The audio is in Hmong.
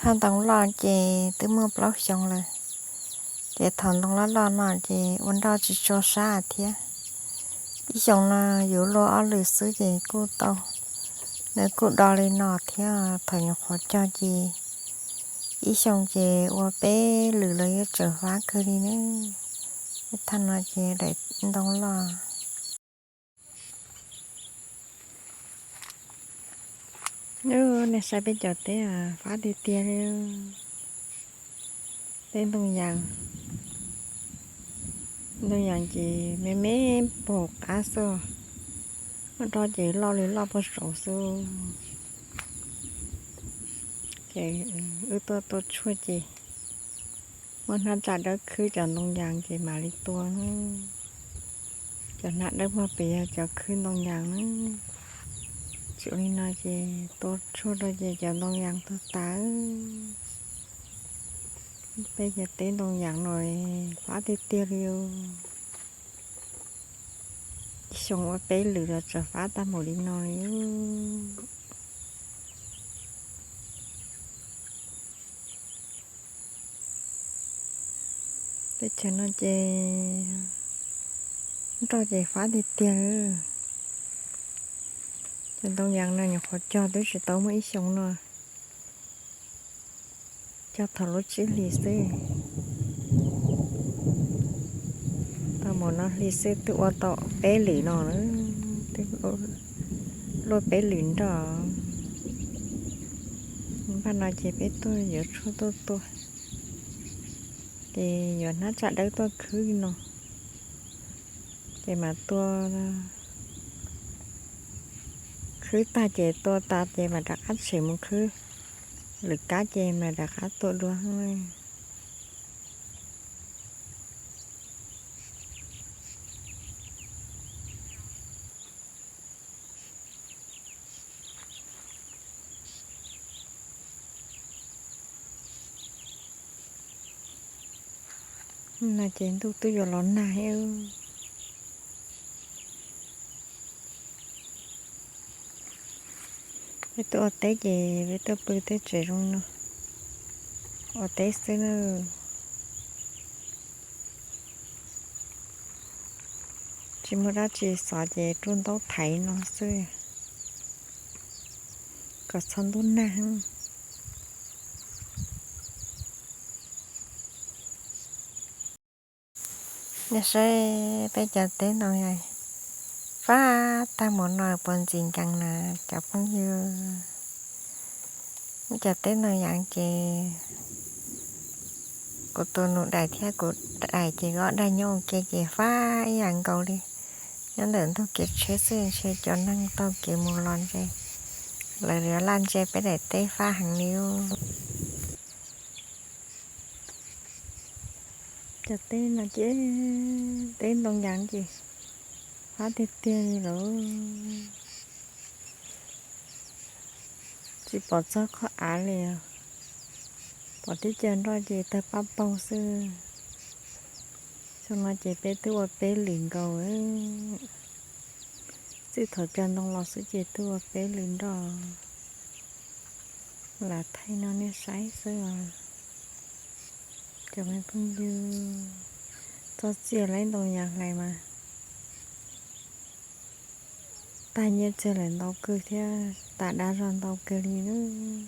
Noj ntoo loj ces twb muaj plaub xyoo lawm, ces thaum ntoo loj loj no ces ua nroj tsis tshua sab thiab. Ib xyoos no yus luaj ob lwm xwb ces kuj tau, nws kuj do li no thiab. Thaum nyuam qhuav cog ces ib xyoos ces ua peb lwm los yuav tseem fab kawg li na. Thaj no ces daim ntoo loj. Nej saib peb cov teb fab tiag tiag li. Teb ntoo yas, ntoo yas ces me me pog qab xwb, roj ces loj li loj pog saud xwb. Ces wb tuaj tua tshuaj ces muab hnab tsam dawb khwb cov ntoo yas ces mam li tua. Cov hnab dawb pog pem yog cov khwb ntoo yas na. Tsis ua li no ces tua tshuaj rau ces cov ntoo yas tuag tas. Peb cov teb ntoo yas no fab tiag tiag li. Ib xyoos ua peb lwm los tseem fab tag mus li no li. Teb chaws no ces nroj ces fab tiag tiag. Cov ntoo yas no nyuam qhuav cog twb tsis tau muaj ib xyoos no, cog thaum lub tsib hlis xwb. Tau mus no hli xwb twb ua tau peb lwm no, twb luaj peb lwm nroj. Npaj no ces peb tuaj yuav tshuaj tuaj tua, ces yuav hnab tsam dawb tuaj khwb no, ces mam tua. Khwb tag ces tua tas ces mam rov qab tshem mus khwb lwm kab ces mam rov qab tua dua. No ces ntuj twb yuav los nag thiab. Peb tuaj ua teb ces peb tuaj pw tej tsev zoo no, ua teb xwb na. Tsis muaj dab tsi xov ces ruaj ntaub thaiv no xwb, kom txhob ntub nag. Nej saib peb cov teb ntoo yas fab tag mus no puas ntxim nkees na cov phooj ywg. Cov teb ntoo yas ces kuv tus nus dais thiab kuv dais ces ob daim nyob ua ke ces fab ib yam nkaus li. Nyob ntawm ntug kev tsheb xwb ntshe cov neeg taug kev mus los ntshe lawv yuav laj ntsia peb daim teb fab heev li. Cov teb no ces teb ntoo yas ces fab tiag tiag li lawm. Tsis pom txog qhov av li, pom tib co nroj ces tawg pab paug xwb. Xyoo no ces peb twb ua peb lwm nkaus, txij thaum cog ntoo los xwb ces twb ua peb lwm nroj. Lam thaij no nej saib xwb os. Cov me phooj ywg, txog txiaj laib ntoo yas hlais mas tag nyiaj txiag lawm ntau kawg thiab tas dab zog ntau kawg li lawm.